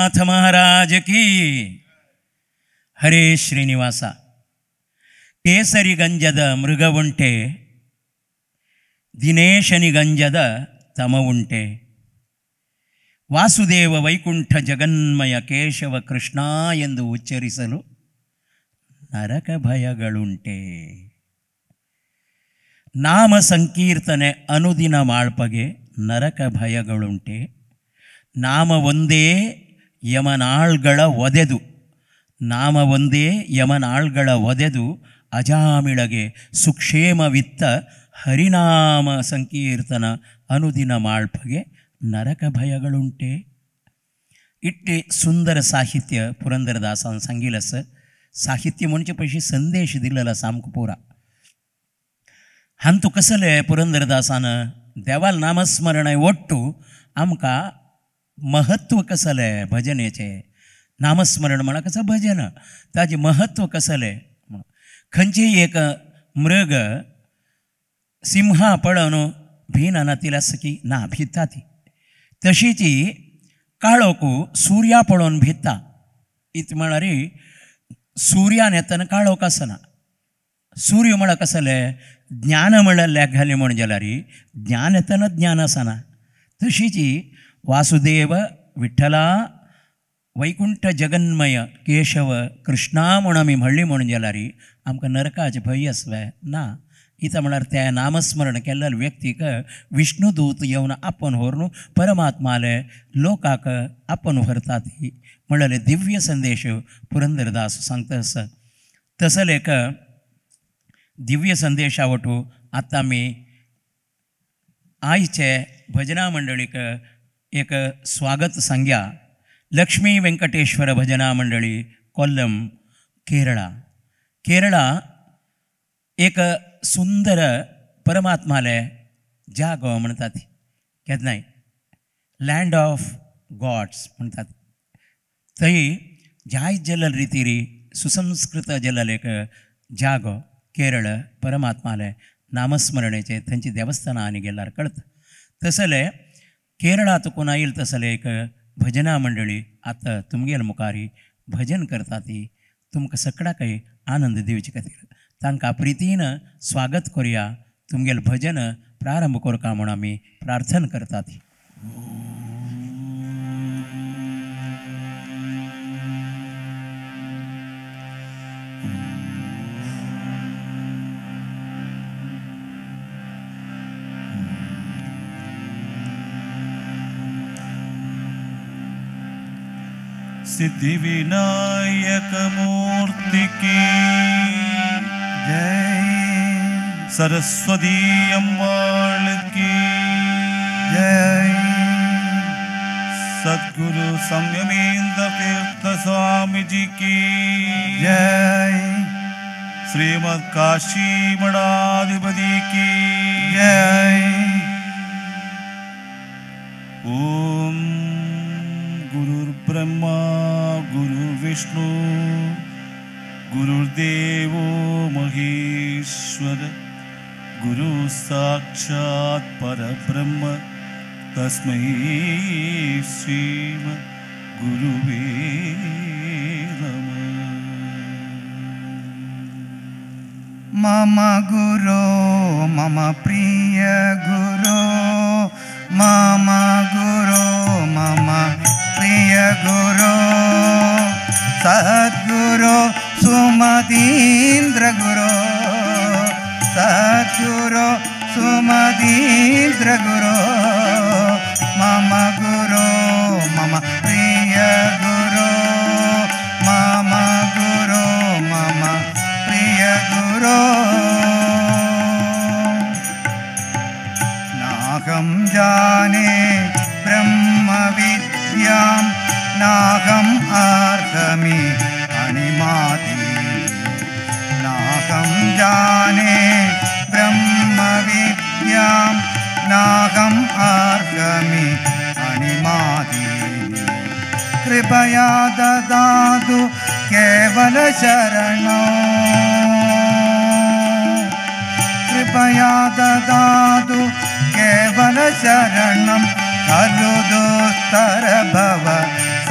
रघुनाथ महाराज की. ಹರೇ ಶ್ರೀನಿವಾಸ. ಕೇಸರಿಗಂಜದ ಮೃಗವುಂಟೆ, ದಿನೇಶನಿಗಂಜದ ತಮವುಂಟೆ, ವಾಸುದೇವ ವೈಕುಂಠ ಜಗನ್ಮಯ ಕೇಶವ ಕೃಷ್ಣ ಎಂದು ಉಚ್ಚರಿಸಲು ನರಕ ಭಯಗಳುಂಟೆ. ನಾಮ ಸಂಕೀರ್ತನೆ ಅನುದಿನ ಮಾಳ್ಪಗೆ ನರಕ ಭಯಗಳುಂಟೆ. ನಾಮ ಒಂದೇ ಯಮನಾಳ್ಗಳ ಒದೆದು, ನಾಮ ಒಂದೇ ಯಮನಾಳ್ಗಳ ಒದೆದು ಅಜಾಮಿಳಗೆ ಸುಕ್ಷೇಮವಿತ್ತ ಹರಿನಾಮ ಸಂಕೀರ್ತನ ಅನುದಿನ ಮಾಳ್ಪಗೆ ನರಕ ಭಯಗಳುಂಟೆ. ಇಟ್ಟೆ ಸುಂದರ ಸಾಹಿತ್ಯ ಪುರಂದರದಾಸನ ಸಂಗೀಲಸ ಸಾಹಿತ್ಯ ಮುಂಚೆ ಪೈಶಿ ಸಂದೇಶ ದಿಲ್ಲಲ್ಲ ಸಾಮಕು ಪೂರ ಹಂತು कसले पुरंदरदासान देवाल नामस्मरण ಒಟ್ಟು आमकां महत्व कसले भजनेचे. नामस्मरण म्हणा कसं भजन ताजें महत्व कसलें. खंयचेय एक मृग सिंहा पळोवन भिना तिला सकी ना भिता ती, तशीच काळोख सुर्या पळोवन भिता. इत म्हळ्यार सुर्यान येतना काळोख आसना. सूर्य म्हळ्यार कसलें ज्ञान म्हळ्यार घालें म्हण जाल्यार ज्ञान येतना ज्ञान आसना. तशीच वासुदेव विठ्ठला वैकुंठ जगन्मय केशव कृष्णा म्हूण आमी म्हणली म्हूण जाल्यार आमकां नरकाचें भंय आसलें ना. इता म्हळ्यार त्या नामस्मरण केल्ल्या व्यक्तीक विष्णुदूत येवन आपोवन व्हरून परमात्माले लोकाक आपोवन व्हरतात म्हणलेले दिव्य संदेश पुरंदरदास सांगता आसा. तसले एक दिव्य संदेशा वटू आतां आमी आयचे भजना मंडळीक एक स्वागत सांग्या. लक्ष्मी वेंकटेश्वर भजना मंडळी, कोल्लम, केरळा. केरळा एक सुंदर परमात्माले जागो म्हणतात केन्नाय, लँड ऑफ गॉड्स म्हणतात. थंय जाय जलल रितीरी सुसंस्कृत जलल एक जागो केरळ परमात्माले नामस्मरणेचे थंयची देवस्थानां आनी गेल्यार कळटा. तसले केरळांत कोण आयल तसले एक भजना मंडळी आतां तुमगेल मुखारी भजन करता ती तुमकां सगळ्याकय आनंद दिवचे खातीर तांकां प्रितीन स्वागत करुया. तुमगेल भजन प्रारंभ करका म्हूण आमी प्रार्थना करतात. सिद्धिविनायक मूर्ति की जय, सरस्वती अम्बाल की जय, सद्गुरु संयमेंद्र तीर्थ स्वामी जी की जय, श्रीमद काशी मठाधिपति की जय. ओम गुरुर्ब्रह्मा गुरुर्विष्णु गुरुर्देवो महेश्वर, गुरु साक्षात् परब्रह्म तस्मै श्री गुरुवे नमः. मम गुरो मम प्रिय गुरो, मम गुरो मम प्रिय गुरो, सद्गुरो सुमतीन्द्र गुरो, सद्गुरो सुमतीन्द्र गुरो, मम गुरो मम प्रिय गुरो, मम गुरो मम प्रिय गुरो. नाहं जाने ब्रह्मविद्यां नाहं आर्हमि अणिमाति, नाहं जाने ब्रह्मविद्यां नाहं आर्हमि अणिमाति. कृपया ददातु केवलशरणो, कृपया ददातु केवलशरणं खलु दुस्तर भव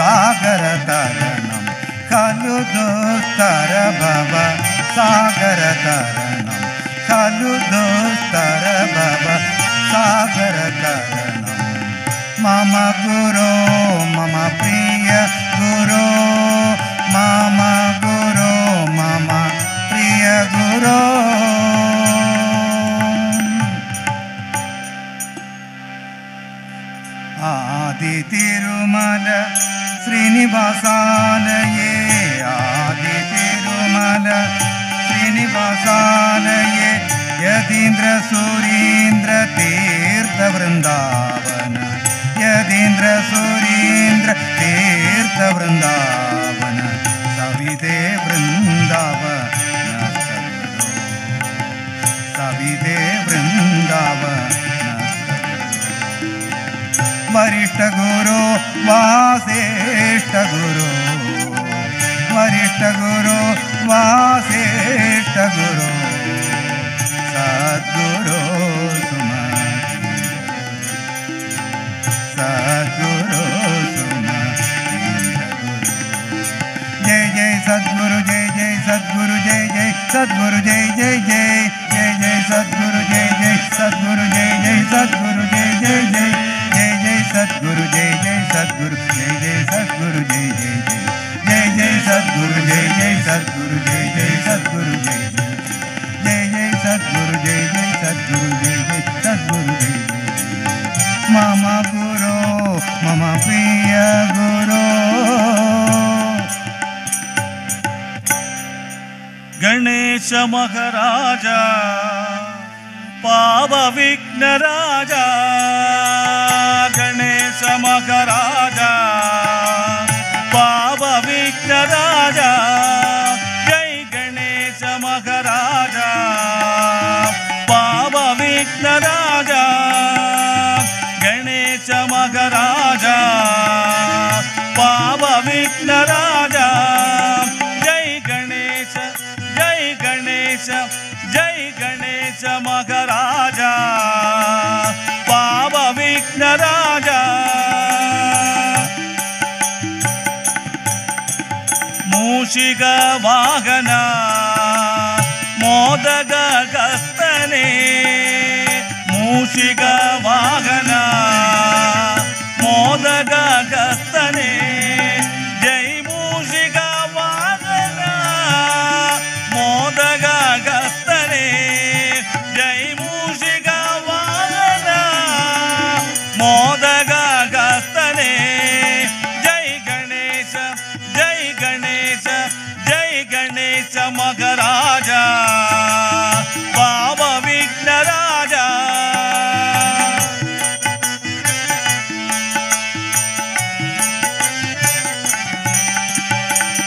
सागर तरणं खलु दुस्तर भव सागर तरणं खलु दुस्तर भव सागर तरणं मम गुरो मम प्रिय गुरो मम गुरो मम प्रिय गुरो। आदि तिरुमल श्रीनिवासालये आदि तिरुमल श्रीनिवासालये यतीन्द्र सुरीन्द्र तीर्थ वृंदावन यतीन्द्र सुरीन्द्र तीर्थ वृंदावन सविते वृंदावन सविते वृंदावन वरिष्ठ गुरु वासिष्ठ गुरु वरिष्ठ गुरु वासिष्ठ गुरु सद्गुरु सुमति सद्गुरु सुमति गुरु जय जय सद्गुरु जय जय सद्गुरु जय जय सद्गुरु जय जय जय जय जय सद्गुरु जय जय सद्गुरु जय जय सद्गुरु जय जय जय जय जय सद्गुरु जय जय सद्गुरु जय जय सद्गुरु जय जय जय जय जय सद्गुरु जय जय सद्गुरु जय जय सद्गुरु जय जय जय जय सद्गुरु जय जय सद्गुरु जय जय सद्गुरु जय जय मम गुरो मम प्रिय गुरो। गणेश महाराजा पाप विघ्न राजा गणेश महाराजा पाप विघ्न राजा जय गणेश महाराजा पाप विघ्न राजा गणेश महाराजा पाप विघ्न राजा जय गणेश जय गणेश जय गणेश महाराजा पाप विघ्न राजा। मूषिक वाहन मोदक हस्तने मूषिक वाहन मोदक हस्तने जय मूषिक वाहन मोदक हस्तने जय मूषिक वाहन मोदक हस्तने जय गणेश जय गणेश जय गणेश महाराजा पाप विघ्न राजा।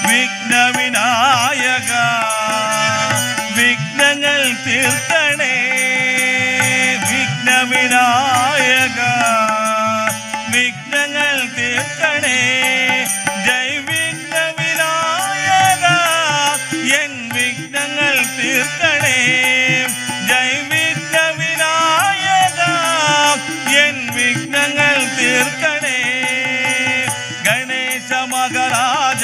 विघ्न विनायक विघ्नങ്ങൾ തീർത്തണേ വിഘ്ന വിനായക വിഘ്നങ്ങൾ തീർക്കണേ ജയ് വിഘ്ന വിനായക എൻ വിഘ്നങ്ങൾ തീർക്കണേ ജയ് വിഘ്ന വിനായക എൻ വിഘ്നങ്ങൾ തീർക്കണേ ഗണേശ മഹാരാജ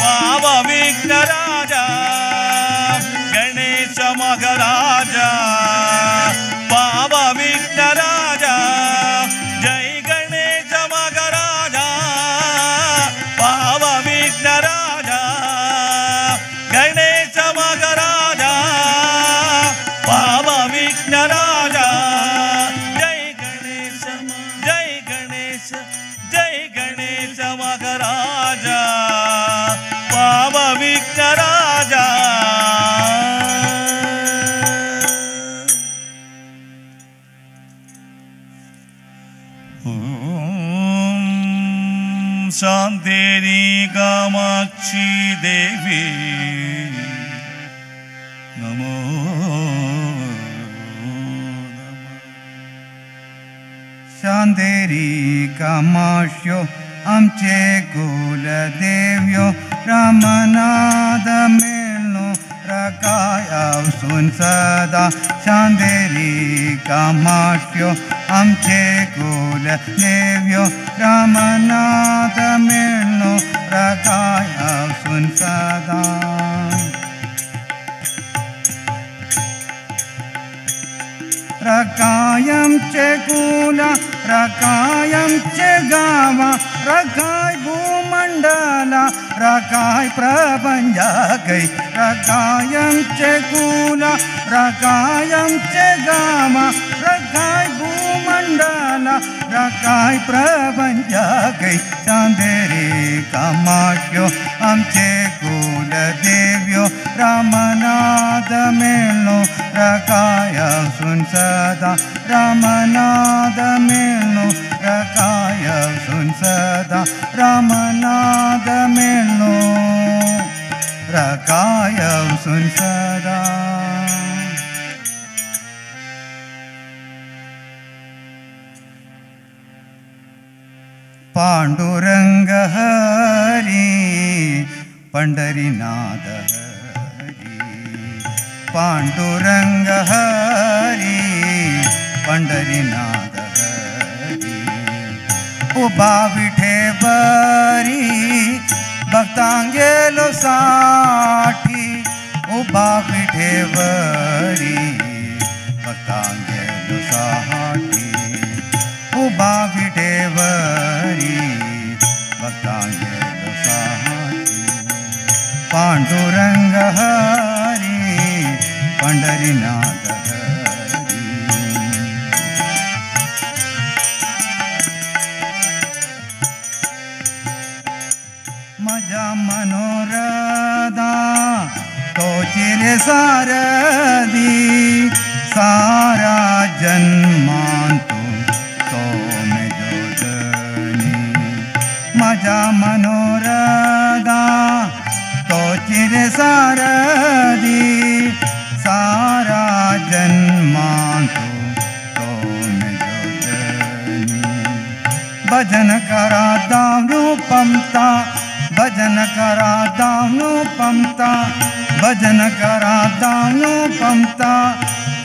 പാപ വിഘ്ന രാജ गणेश महाराजा पाप विघ्न राजा जय गणेश महाराजा पाप विघ्न राजा गणेश महाराजा पाप विघ्न राजा जय गणेश जय गणेश जय गणेश महाराजा पाप विघ्न राजा। शांतेरी कामाक्षी देवी नमो नमः। शांतेरी कामाक्ष्यो आमचे कुलदेव्यो रामनाद मेळ्ळो। रकाय सदा चांदेरी कामाक्ष्यो आमचे कुल देव्यो रामनाथ मेळनो रकाय सदा. रकायमचे कुला रकायमचे गावा रकाय भूमंडला रकाय प्रपंचाकै रकायमचे कुला रकायमचे गावा रकाय भूमंडला रकाय प्रपंचाकै चांदेरी कामाक्ष्यो आमचे कुल देव्यो रामनाथ मेळनो रकाय सदा रामनाथ मेळनो रकाय सदा रामनाथ मेळनो रकाय सदा. पांडुरंग हरी पंढरीनाथ हरी पांडुरंग हरी पंढरीनाथ हरी उभा विठेवरी भक्तांगेलो साठी उभा विठेवरी भक्तांगेलो साठी उभा विठेवरी भक्तांगेलो साठी पांडुरंग हरी पंढरीनाथ हरी. माझ्या मनोरथा तो चिरे सारदी सारा जन्मांतो तो मेजोदनी माझ्या मनोरथा तो चिरे सारदी सारा जन्मांतो तो मेजोदनी भजन करा दामनु पमता भजन करा दामनु पमता भजन करा दामनु पमता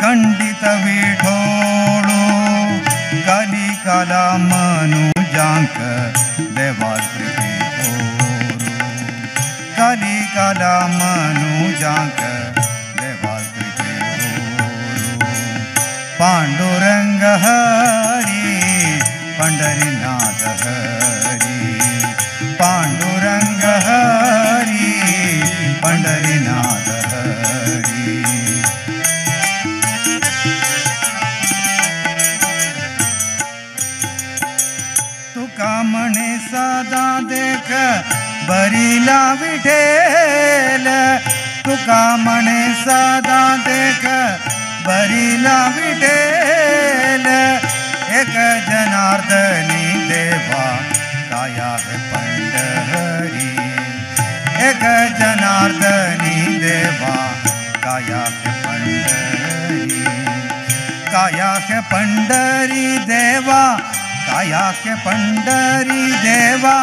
खंडित विठोळो कली कला मनु जांक देवा कृपे ओरो कली कला मनु जांक देवा कृपे ओरो पांडुरंग हरी पंढरीनाथ हरी पांडुरंग हरी पंढरीनाथ हरी. तुका म्हणे सदा देख बरीला विठेल तुका म्हणे सदा देख बरीला विठेल एक जनार्दनी देवा काया हे पंढरी एक जनार्दनी देवा काया हे पंढरी काया हे पंढरी देवा काया हे पंढरी देवा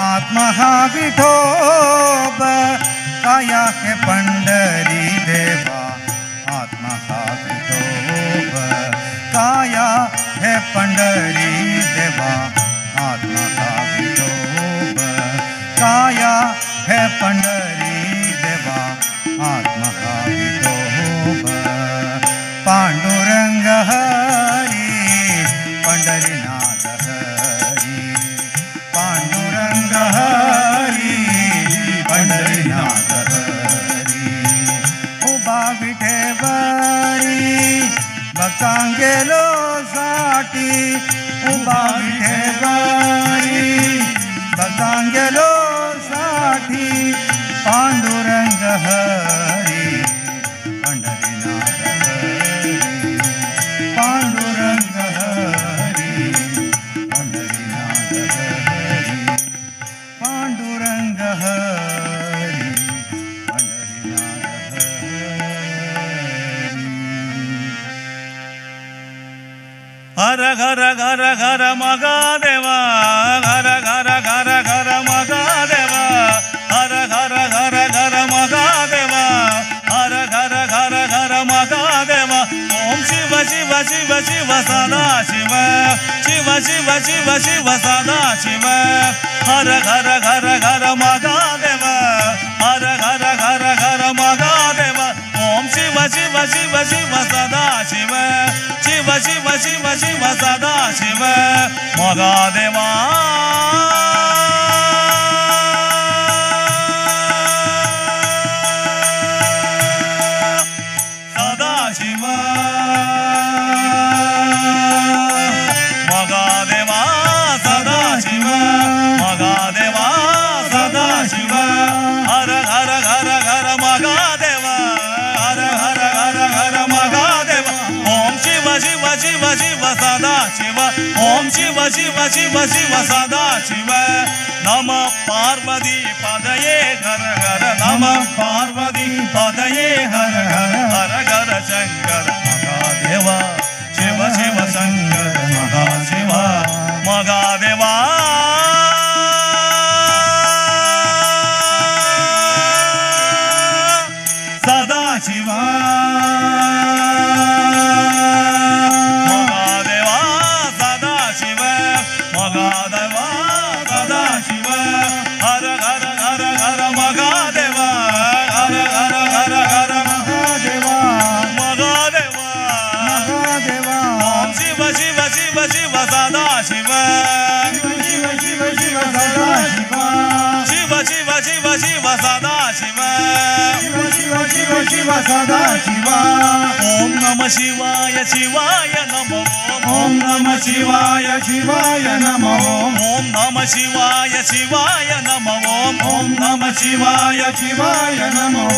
आत्मा हा विठोब काया हे पंढरी देवा आत्मा हा विठोब काया हे पंढरी देवा आत्मा हा विठोब काया हे पंढरी देवा आत्मा हा विठोब पांडुरंग हरी पंढरीनाथ हरी पांडुरंग हरी पंढरीनाथ हरी उभा विठेवरी भक्तांगेलो साठी उभा विठेवरी भक्तांगेलो साठी पांडुरंग हरी पंढरीनाथ हरी पांडुरंग हरी पंढरीनाथ हरी पांडुरंग हरी पंढरीनाथ हरी. हर हर हर हर महादेवा हर हर हर हर महादेवा हर हर हर हर महादेवा हर शिव शिव शिव शिव सदा शिव शिव शिव शिव शिव सदा शिव हर हर हर हर महादेव हर हर हर हर महादेव ओम शिव शिव शिव शिव सदा शिव शिव शिव शिव शिव सदा शिव महादेवा सदा शिव महादेवा सदा शिव महादेवा सदा शिव हर हर हर हर महादेव हर हर हर हर महादेव ओम शिव शिव शिव शिव सदा शिव ओम शिव शिव शिव शिव सदा शिव नम पार्वती पदये हर हर नम पार्वती पदये हर हर हर हर शंकर महादेव शिव शिव शंकर महाशिव महादेवा सदा शिव महादेवा सदा शिव महादेवा सदा शिव हर हर हर हर महादेव हर हर हर हर महादेवा महादेवा महादेवा ओम शिव शिव शिव शिव सदा शिव शिव शिव शिव सदा शिव शिव शिव शिव शिव सदा शिव शिव शिव शिव शिव सदा शिव ओम नमः शिवाय शिवाय नमः ओम नमः शिवाय शिवाय नमः ओम नमः शिवाय शिवाय नमः ओम नमः शिवाय शिवाय नमः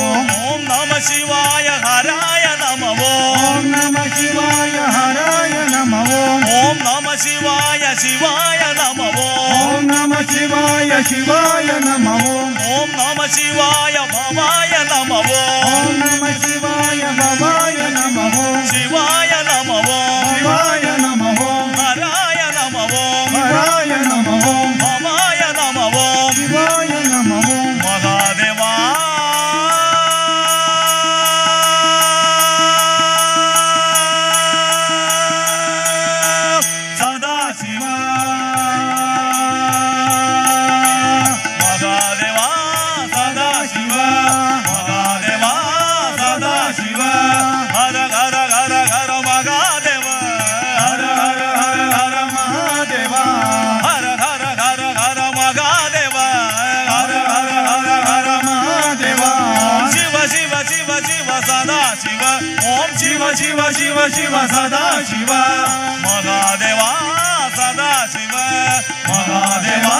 ओम नमः शिवाय हराय नमः ओम नमः शिवाय हराय नमः ओम नमः शिवाय शिवाय नमः ओम नमः शिवाय शिवाय नमः ओम नमः शिवाय भवाय नमः ओम नमः शिवाय भवाय नमः शिवाय नमः शिवाय नमः हराय नमः हराय नमः भवाय नमः शिवाय नमः महादेवा सदा शिव महादेवा सदा शिव महादेवा सदा शिव हर हर हर हर महादेव हर हर हर हर महादेवा हर हर हर हर महादेव हर हर हर हर महादेवा शिव शिव शिव शिव सदा शिव ओम शिव शिव शिव शिव सदा शिव महादेवा सदा शिव महादेवा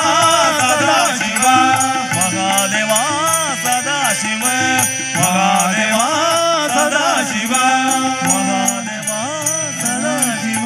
सदा शिव महादेवा सदा शिव महादेवा सदा शिव महादेवा सदा शिव.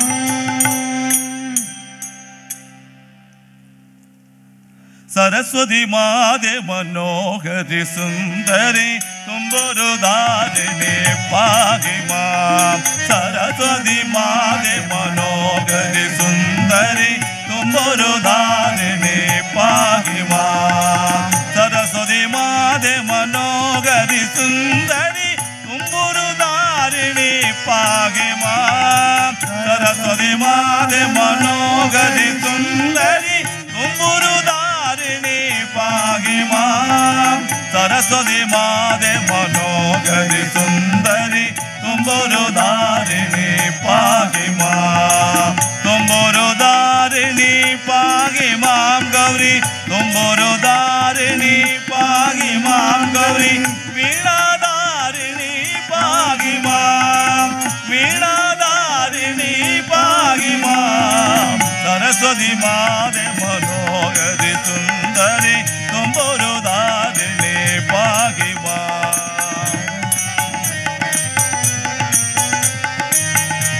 सरस्वती माते मनोहरि सुंदरी तुम्बुरुदारिणी पाहि मां. सरस्वती माते मनोहरि सुंदरी तुम्बुरुदारिणी पाहि मां. सरस्वती माते मनोहरि सुंदरी तुम्बुरुदारिणी पाहि मां. सरस्वती माते मनोहरि सुंदरी तुम्बुरुदारिणी पाहि मां. सरस्वती माते मनोहरि सुंदरी तुम्बुरुदारिणी पाहि मां. तुम्बुरुदारिणी पाहि मां गौरी तुम्बुरुदारिणी पाहि मां गौरी वीणादारिणी पाहि मां. वीणादारिणी पाहि मां. सरस्वती माते मनोहरि सुंदरी तुम्बुरुदारिणी पाहि मां.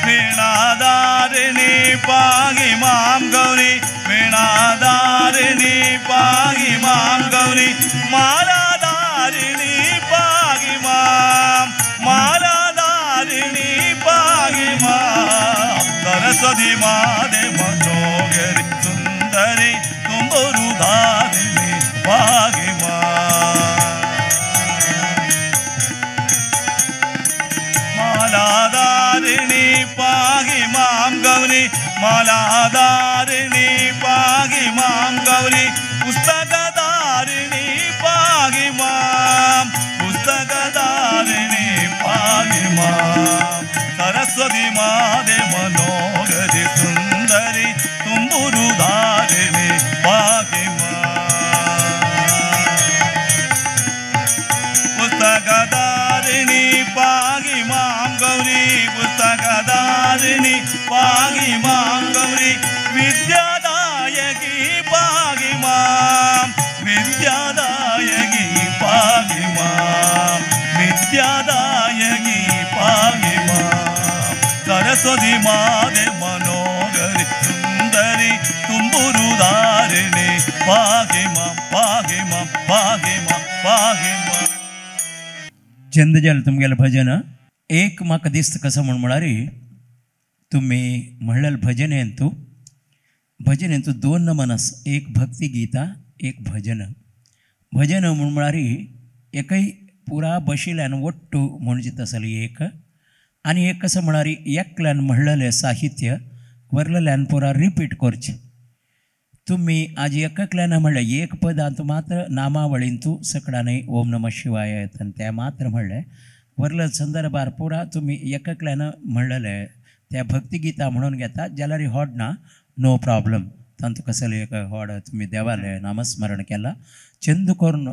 वीणादारिणी पाहि मां गौरी वीणादारिणी पाहि मां गौरी मालादारिणी पाहि मां. मालादारिणी पाहि मां. सरस्वती माते मनोहरि सुंदरी तुम्बुरुदारिणी पाहि मां. मालादारिणी मालाधारिणी पाहि मां गौरी पुस्तकधारिणी पाहि मां पुस्तकधारिणी पाहि मां सरस्वती मादे मनोहरि सुंदरी तुम्बुरुधारिणी पाहि मां पुस्तकधारिणी पाहि मां गौरी पुस्तकधारिणी पाहि मां गौरी विद्यादायकी पाहि मां विद्यादायकी पाहि मां विद्यादायकी पाहि मां सरस्वती मादे मनोहरि सुंदरी तुम्बुरुधारिणी पाहि मां पाहि मां पाहि मां पाहि मां. चंद जालें तुमगेलें भजन. एक म्हाका दिसता कसो म्हूण म्हळ्यार तुमी म्हणलेलें भजन हेंतू भजन हेंतू दोन नमन आसा, एक भक्ती गीता एक भजन. भजन म्हूण म्हळ्यार एकय पुरा बशिल्ल्यान वट्टू म्हूण चिंता आसली एक, आनी एक कसो म्हळ्यार एकल्यान म्हणलेलें साहित्य वरलेल्यान पुरा रिपीट करचें. तुमी आज एकल्यान म्हणलें एक पदांत मात्र नामावळींतू सकडानय ओम नमः शिवाय येता तें मात्र म्हणलें, वरले संदर्भार पुरा तुमी एकल्यान म्हणलेलें त्या भक्तिगीता म्हणून घेता जाल्यार होड ना, नो प्रॉब्लम. तांतू कसलें एक होड तुमी देवालें नामस्मरण केलां चंद करून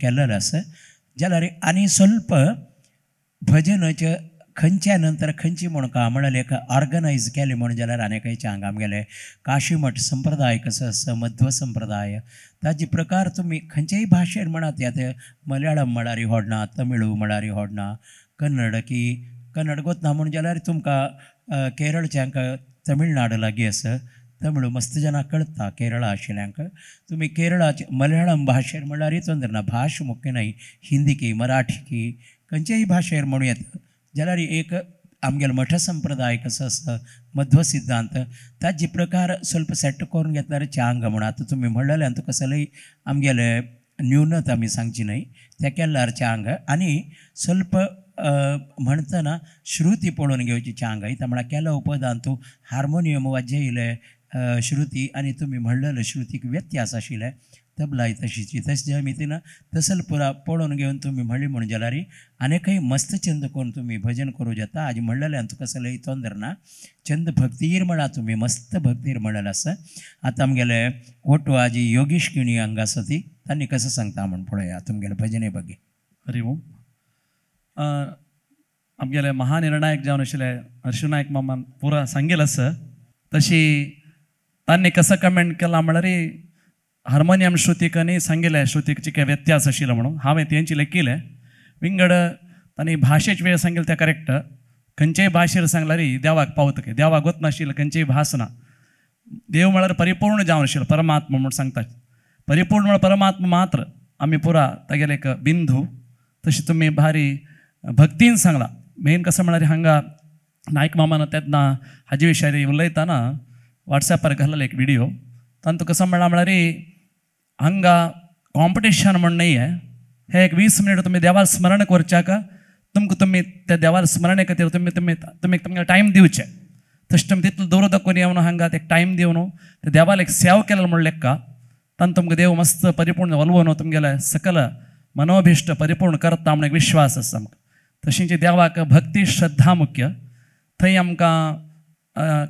केलेलें आसा जाल्यार आनी स्वल्प भजनाचे खंयच्या नंतर खंयची म्हूण का म्हळ्यार एक ऑर्गनायज केलें म्हूण जाल्यार आनी खंयच्या हांगा आमगेले काशीमठ संप्रदाय कसो आसा मध्व संप्रदाय ताजे प्रकार तुमी खंयच्याय भाशेन म्हणात, आतां मलयाळम म्हळ्यार होडना, तमिळ म्हळ्यार होडना, कन्नड की कन्नड गोतना म्हूण जाल्यार तुमकां केरळच्यांक तमिळनाडू लागीं आसा, तमिळ मस्त जाणां कळटा केरळा आशिल्ल्यांक. तुमी केरळाचे मलयाळम भाशेर म्हळ्यारूय तोंदर ना, भाश मुख्य न्हय, हिंदी की मराठी की खंयच्याय भाशेर म्हणूं येता जाल्यार एक आमगेलो मठ संप्रदाय कसो आसा मध्व सिद्धांत ताजे प्रकार स्वल्प सेट करून घेतल्यार चांग म्हूण. आतां तुमी म्हणलेलें आनी कसलेय आमगेले न्यूनत आमी सांगची न्हय त्या केल्यार चांग. आनी स्वल्प म्हणटना श्रुती पळोवन घेवची चांग इता म्हळ्यार केल्या पदांतू हार्मोनियम वाजयले श्रुती आनी तुमी म्हणलेले श्रुतीक व्यत्यास आशिल्ले तबलाय तशीची तशें जमितीन तसल पुरा पळोवन घेवन तुमी म्हणली म्हूण जाल्यार आनीकय मस्त छंद करून तुमी भजन करूं जाता. आज म्हणलेलें आनी तुका कसलेय तोंदर ना, छंद भक्तीर म्हणा तुमी मस्त भक्तीर म्हणलेलें आसा. आतां आमगेले ओटू आजी योगेश किणी हांगा आसा ती तांणी कसो सांगता म्हूण पळया तुमगेले भजने बगे. हरी ओम. आमगेले महानिर्णायक जावन आशिल्ले हर्षू नायक मामान पुरा सांगेल आसा तशी तांणी कसो कमेंट केला म्हळ्यार हार्मोनियम श्रुतीक आनी सांगिल्लें श्रुतीक काय व्यत्यास आशिल्लो म्हणून हांवें तेंची लेखिलें विंगड तांणी भाशेच वेळ सांगिल्लें तें करेक्ट. खंयचेय भाशेर सांगल्यार देवाक पावता काय देवाक वचनाशिल्लें खंयचीय भास ना. देव म्हळ्यार परिपूर्ण जावन आशिल्लो परमात्मा म्हूण सांगतात, परिपूर्ण म्हळ्यार परमात्मा मात्र आमी पुरा तागेले एक बिंदू. तशी तुमी भारी भक्तीन सांगलां. मेन कसं म्हळ्यार हांगा नायक मामान तेन्ना हाजे विशयार उलयतना वॉट्सॅपार घाललेलो एक व्हिडिओ तांतूं कसं म्हणलां म्हळ्यार हांगा कॉम्पिटिशन म्हण न्हय हे एक 20 मिनट तुमी देवार स्मरण करच्याक तुमकां तुमी त्या देवार स्मरणे खातीर तुमी तुमी तुमी तुमकां टायम दिवचें. तशें तुमी तितलो दवर दाखोवन येवन हांगा एक टायम दिवन ते देवाक एक सेवा केलें म्हण लेखा तांतूं तुमकां देव मस्त परिपूर्ण वलवून तुमगेले सकल मनोभीष्ट परिपूर्ण करता म्हण एक विश्वास आसा आमकां. तशेंच देवाक भक्ती श्रद्धा मुख्य थंय आमकां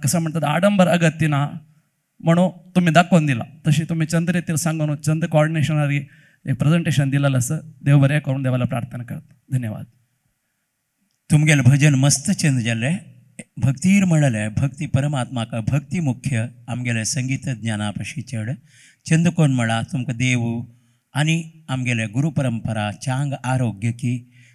कसं म्हणटात आडंबर अगत्य ना म्हणून तुमी दाखोवन दिला. तशी तुमी चंद्र सांगून चंद्र कॉर्डिनेशनार एक प्रेझेंटेशन दिलेलें आसा. देव बरें करून देवाला प्रार्थना करता. धन्यवाद. तुमगेलें भजन मस्त चंद जालें, भक्तीर म्हणलें भक्ती परमात्माक भक्ती मुख्य आमगेले संगीत ज्ञाना पशी चड चंद कोण म्हळा तुमकां देव आनी आमगेले गुरु परंपरा चांग आरोग्य की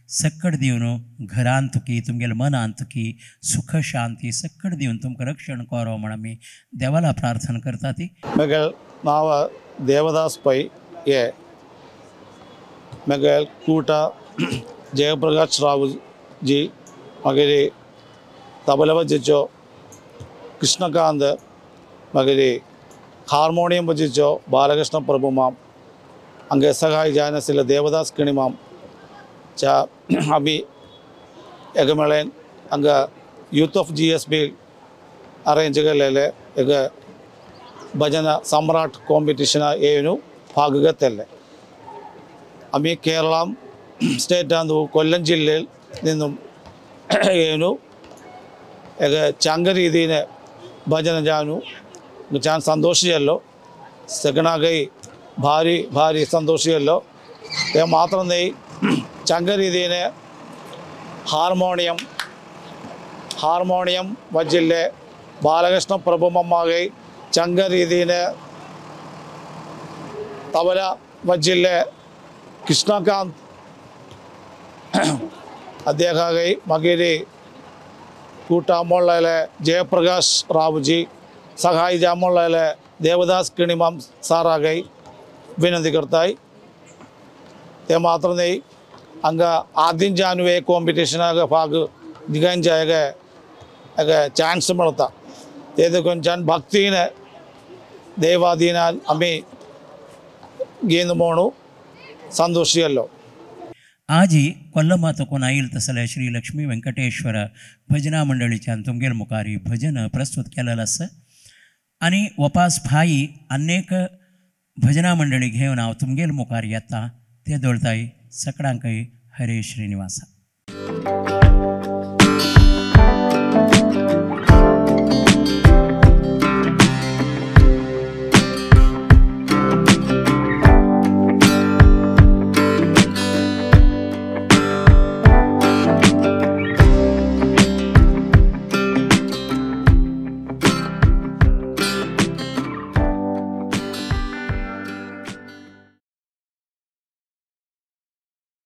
सक्कड दिवन घरांत तुकी तुमगेले मनांत तुकी सुख शांती सक्कड दिवन तुमकां रक्षण करो म्हण आमी देवाला प्रार्थना करता. ती मगेल नांव देवदास पै हे मगेल कूटा जयप्रकाश राव जी मागीर तबला वाजयचो कृष्णकांत मागीर हार्मोनियम वाजयचो बालकृष्ण प्रभु माम हांगा सहाय जायन आशिल्ले देवदास किणी माम च्या आमी एका मेळेन हांगा youth of G S B arrange केलेले एक भजन सम्राट कॉम्पिटिशना येवन भाग घेतले. आमी केरळा स्टेटांत കൊല്ലം ജില്ലയിൽ നിന്നും येवन एक चांग रीतीने भजन जावनु चान संतोष जाल्लो. सगळ्यांकय भारी भारी संतोष जाल्लो. ते मात्र न्हय चांग रीतीने हार्मोनियम वजिल्ले बालकृष्ण प्रभु मम्मागै चंग रीतीने तबला वजिल्ले कृष्णकांत അദ്ദേഹാകൈ മകേരി കൂട്ടാമുള്ളയിലെ ജയപ്രകാശ് റാവുജി സഹായി ജാമുള്ളയിലെ ദേവദാസ് കിണിമം സാറാകൈ വിനന്തി करताय. ते मात्र न्हय हांगा आदीं जानुवे कॉम्पिटिशनाक भाग दिगांच्या एक चान्स मेळता. ते देखून भक्तीने देवाधीनान आमी घेवन म्हणू संतोष जाल्लो. आजी कोल्लमा तकून आयल तसले श्री लक्ष्मी वेंकटेश्वर भजना मंडळीच्यान तुमगेल मुखारी भजन प्रस्तुत केलेलं आसा. आनी वपास भाई अनेक भजना मंडळी घेवन हांव तुमगेल मुखार येता ते दळताय सगळ्यांकय हरे श्रीनिवासा.